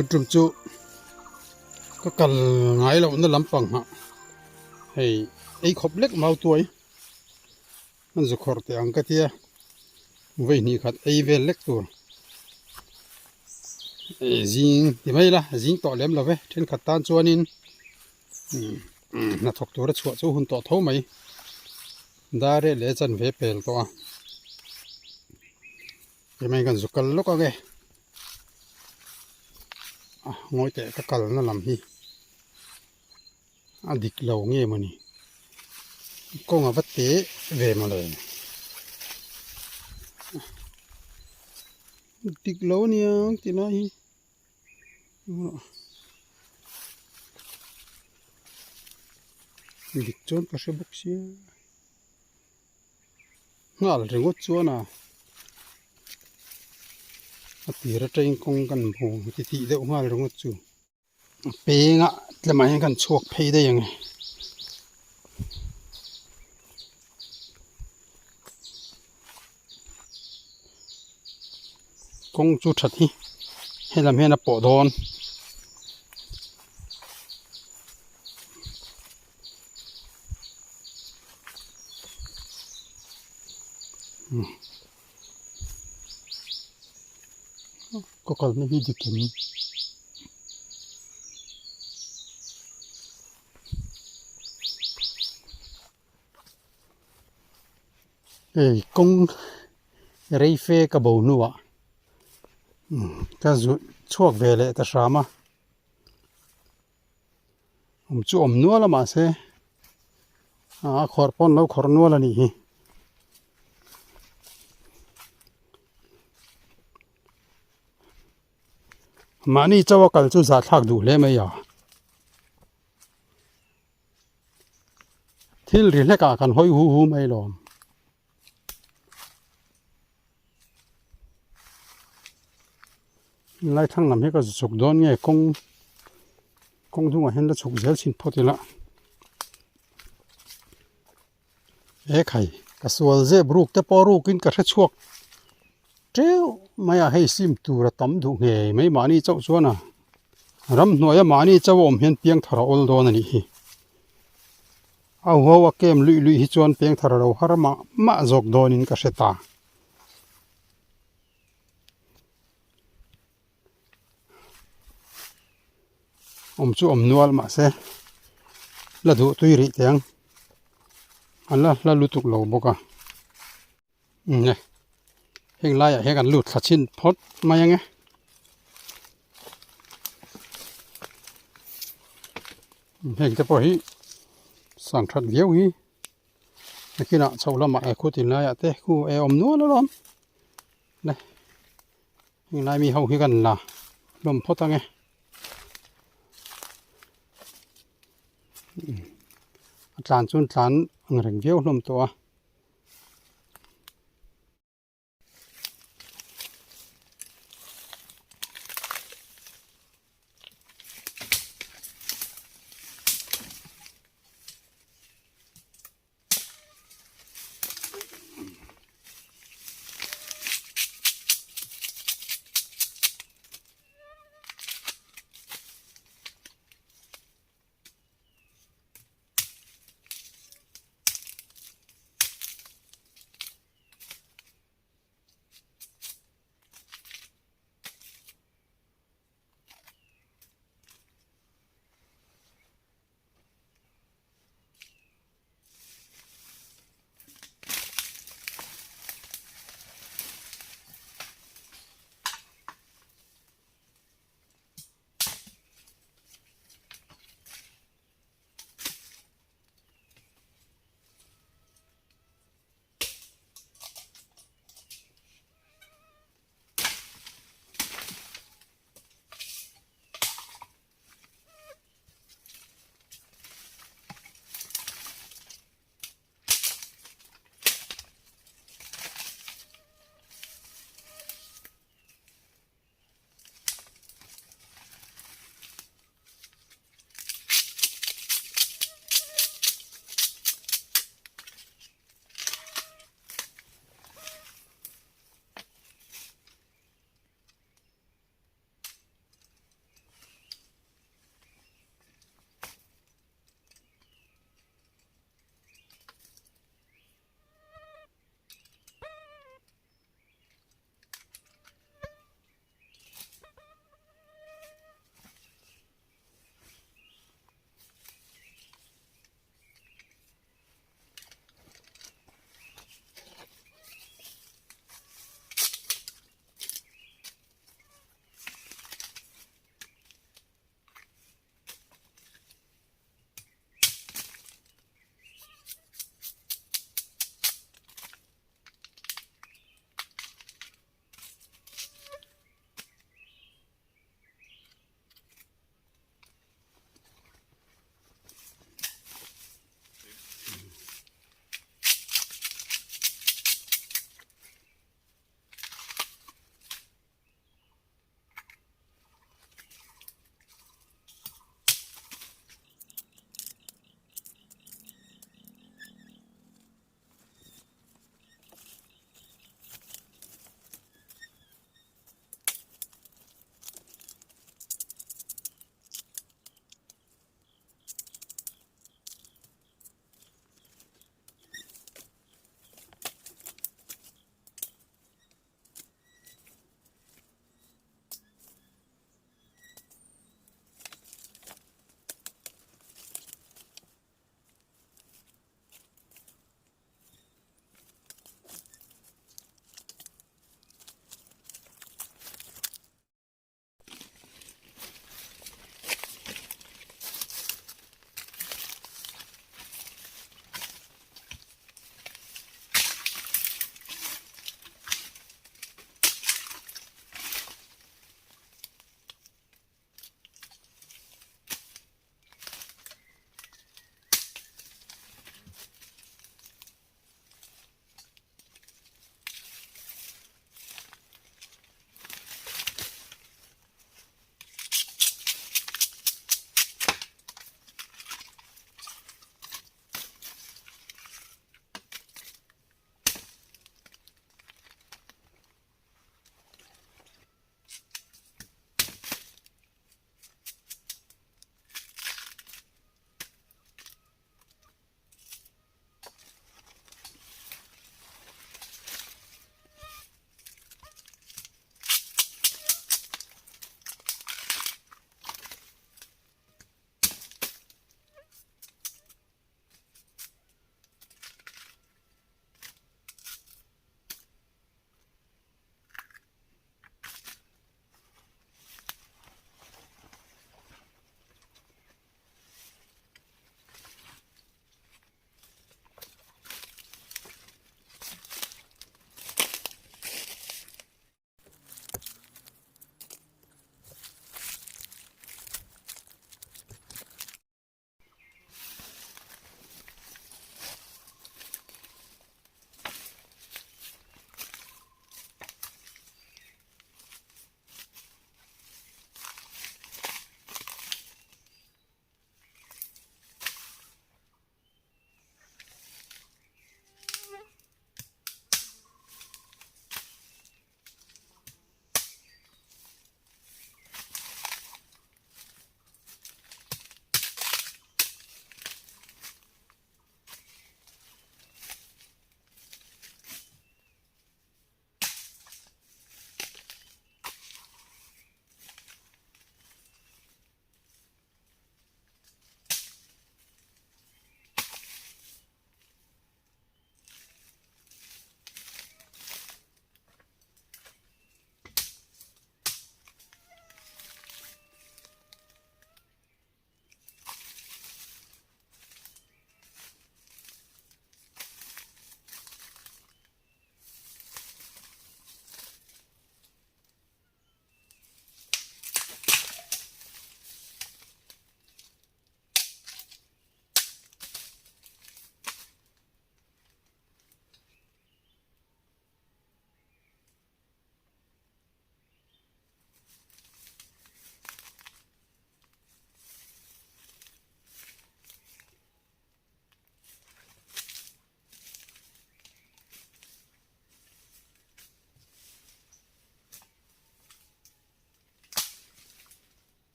Tun tum chu ka kal ngai lohna lampang hah hei ei khawp lek mau tuai an zu khawrh teh ang ka tia vawi hnih khat ei vel lek tur zing ti mai ila zing tawh lem lo ve thenkhat tan chuanin hnathawk tura chhuah chu hun tawh tho mai dar eh leh chanve pel tawh a. Hemai kan zu kal lawk ang e a ngawi teh ka kalna lam hi a dik lo nge mawni kawng a va te ve mawle dik lo ania ti lai hi. Dik chuan ka hre bawk sia. Nghal ringawt chuan a a tir atangin kawng kan hmu ti tih deuh nghal ringawt chu a peng ah tlem ah hian kan chhuak phei daih ang e. Kawng chu that hi helam hian a pawh dawn. Ka kalna hi dik em? Hei kawng rei fe ka bo hnuah ka zuih chhuak ve leh ta hram a. Awm chu awm nual a mahse a khawrh pawh an lo khawrh nual a nih hi. Mahni chauh a kal chu zahthlak duh hle mai a. Thil ri hlek ah kan hawi hu hu mai lawm. Lai thlang lam hi ka zu chhuk dawn nge kawng kawng hnungah hian la chhuk zel chhin phawt ila he khai ka sual zep ruk te pawh rukin ka hre chhuak teuh mai a hei sim tur a tam duh ngei mai mahni chauh chuan a ramhnuaia mahni chauh a awm hian piang thar a awl dawn a nih hi. A huau a kem luih luih hi chuan peng thar lo har mah mah zawk dawnin ka hre ta. Awm chu awm nual mahse la duh tui rih teh ang a la hla lutuk lo bawk a. Nge heng laiah hian kan lut thla chhin phawt mai ang e. Heng te pawh hi sang that viau hi nakinah chho lamah e khutin laiah te khu e awm nual alawm le heng lai mi ho hi kan la hlawm phawt ang e. A tlan chuan tlan ang reng viau hlawm tawh a.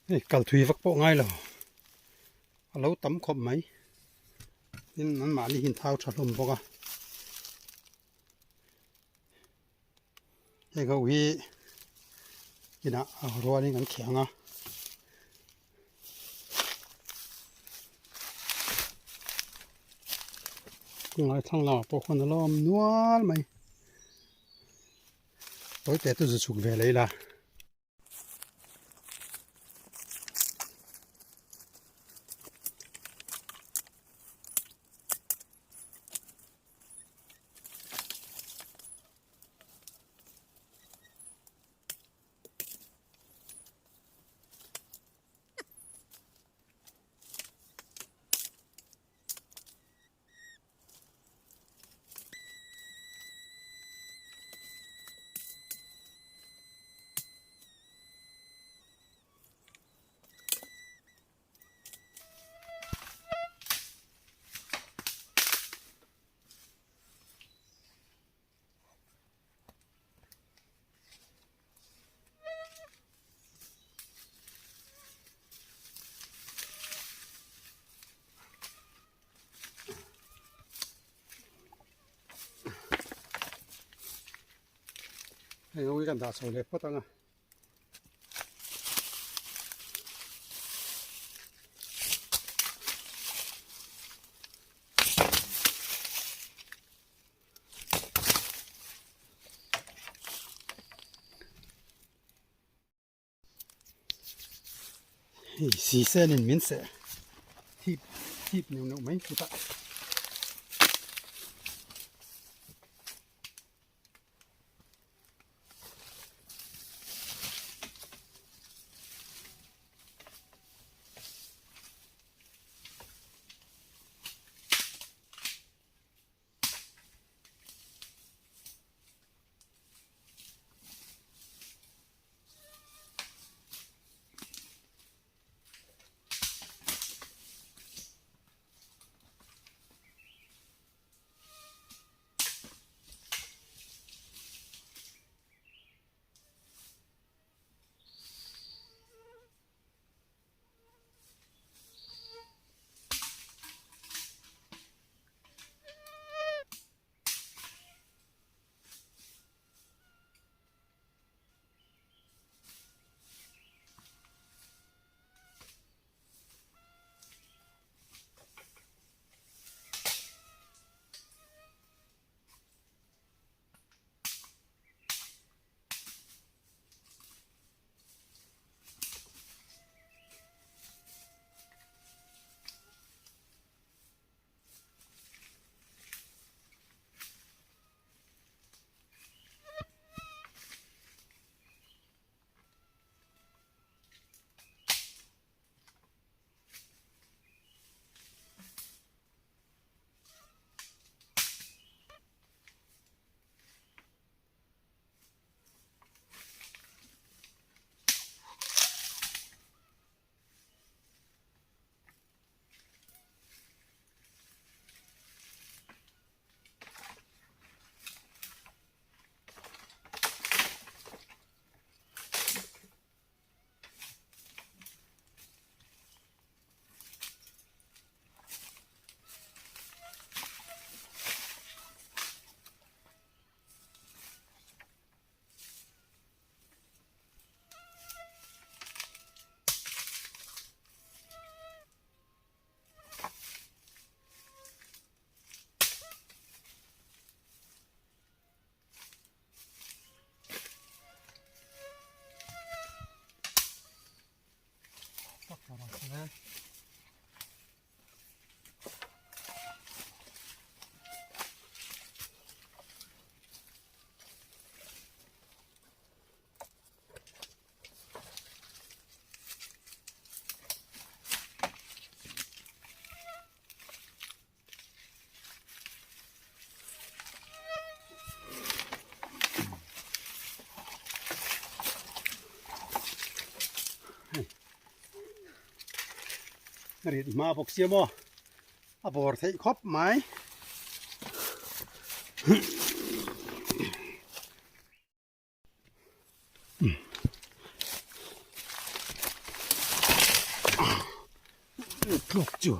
Hei kal thui vak pawh ngai lo a lo tam khawp mai tin an mahni hi an thau tha hlawm bawk a heng ho hi inah rualin an khiang a. Ngaithlang lamah pawh khawn a lo awm nual mai tawi te chu zu chhuk ve leh ila. Hei ho hi kan dah chho leh phawt ang a. Hei si sen in min seh thip thip neuh neuh mai chutah. Rit hma bawk sia maw a bawr theih khawp mai. tlawk chu.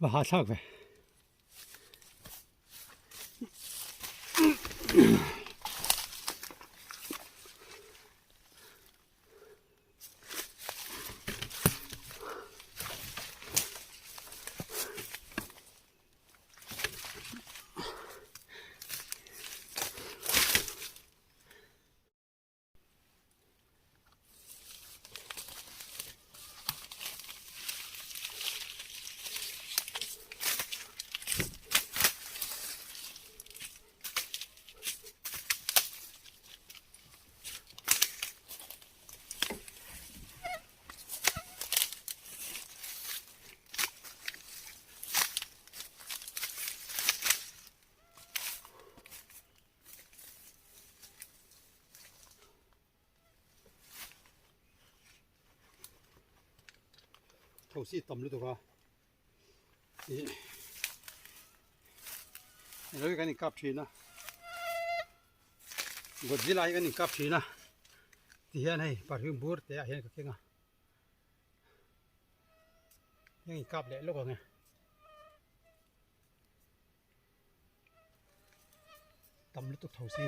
Va hahthlak ve. Thosi tam lutuk a ih ilo hi kan inkap thin a Godzilla hi kan inkap thin a tihian hei perfume bur te ah hian ka keng a heng inkap leh lawk ang e. Tam lutuk tho si.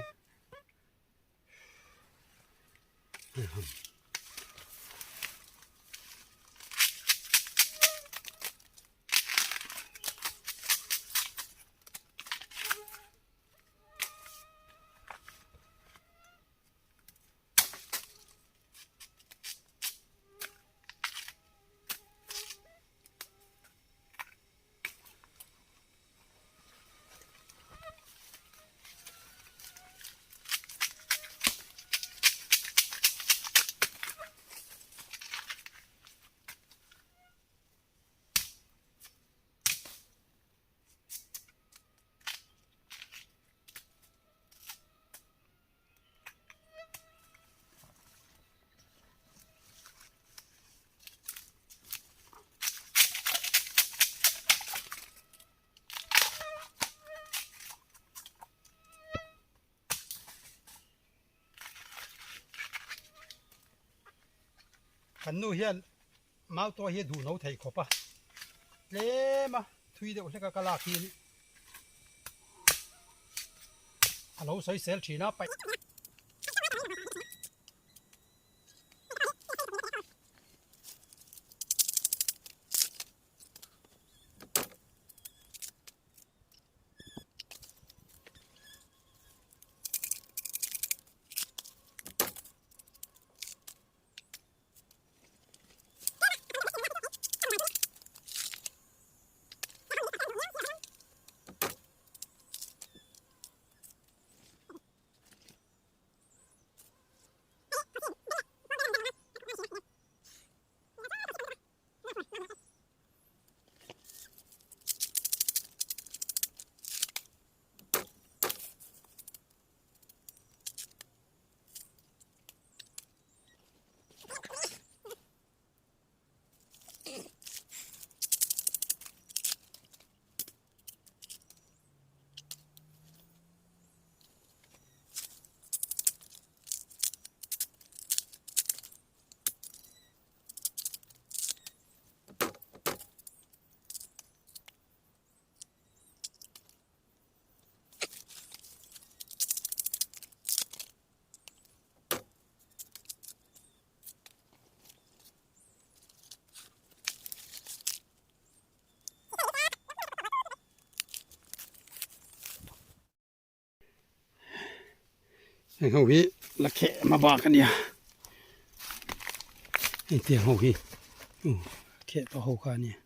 Kan nu hian mau tawh hi a duh no thei khawp a, tlem a thui deuh hlek a ka lak hi a lo sawi sel thin a paih. Heng ho hi la kheh hma bak a nia hei tiang ho hi kheh tawh ho kha a nia.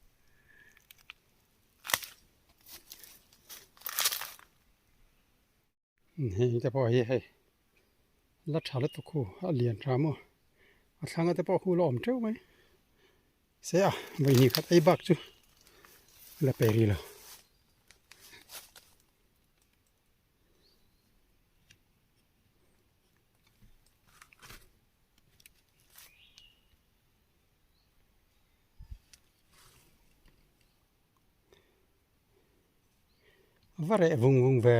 Hei te pawh hi hei la tha lutuk hu a lian tha maw a thlanga te pawh hu la awm teuh mai se a vawihnih khat ei bak chu la pe rih lo. Va reh vung vung ve.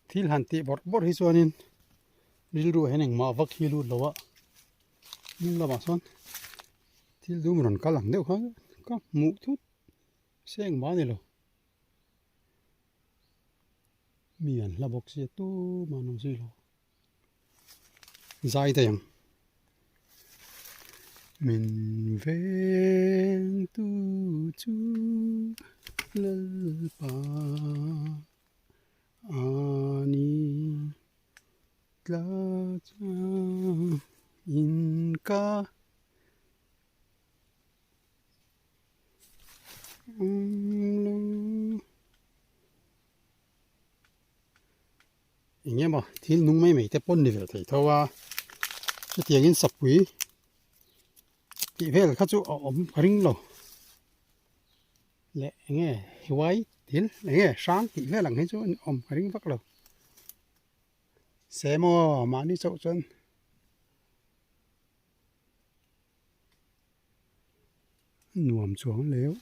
Thil han tih bawrh bawrh hi chuanin rilru ah hian engmah vak hi lut lo a, hnung lamah sawn thil dum rawn kal ang deuh kha ka hmuh thut se engmah a ni lo. Mi an hla bawk sia tumah an awm zui lo. Zai daih ang. Min veng tu chu Lalpa a ni tla cha in ka awm lo. Eng emaw thil nung mai mai te pawn ni ve thei tho a, chutiangin sapui tih vel kha chu a awm ka ring lo leh eng nge huai thil eng nge hrang tih vel ang hi chu an awm ka ring vak lo se maw mahni chauh chuan. Nuam chuang leu.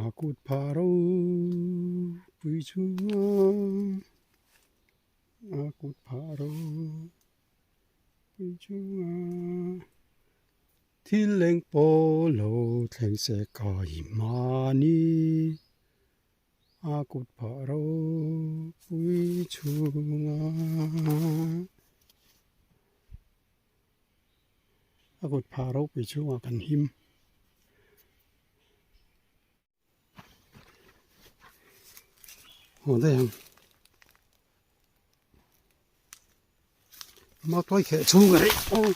A kut phah ropui chunga a kut phah ropui chunga thil eng pawh lo thleng se ka i mahni A kut phah ropui chhunga a kut phah ropui chhungah kan him. Haw daih ang. Matuai kheh chhung a reh aw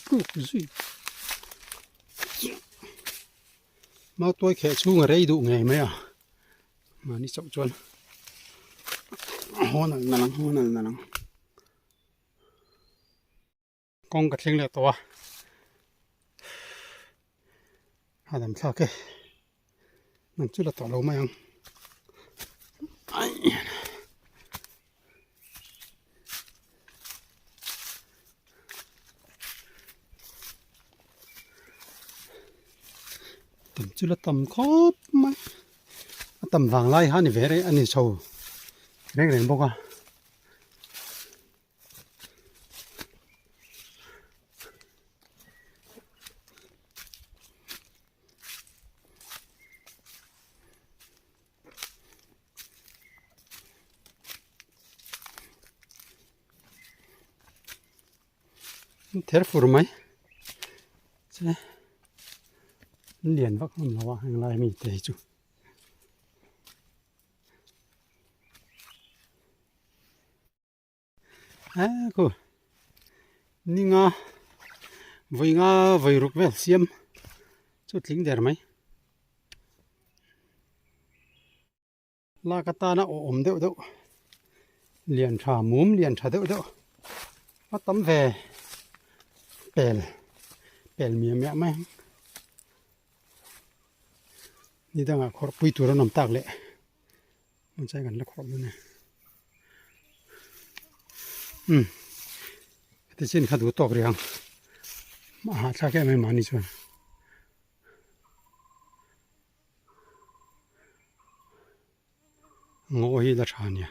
tluk zui. Matuai kheh chhung a rei duh ngei mai a. Mahni chauh chuan haw nal nal ang haw nal nal ang. Kawng ka thleng leh tawh a a dam thlak e nang chu la tawh lo mai ang tam chu la tam khawp mai a tam vang lai ha ni ve reng a ni chho reng reng bawk a. Ther fur mai che lian vak hlawm lo a henglai mi te hi chu. Eee khu ninga vawi nga vawi ruk vel siam chu tling der mai lak atana aw awm deuh deuh lian tha mum lian tha deuh deuh a tam ve pel pel miah miah mai ang ni dangah khawrh pui tur an awm tak leh. Hmun chai kan la khawrh dawn e. Umm heti chin kha duh tawk rih ang a hahthlak em em mahni chuan. Ngaw hi la tha ania.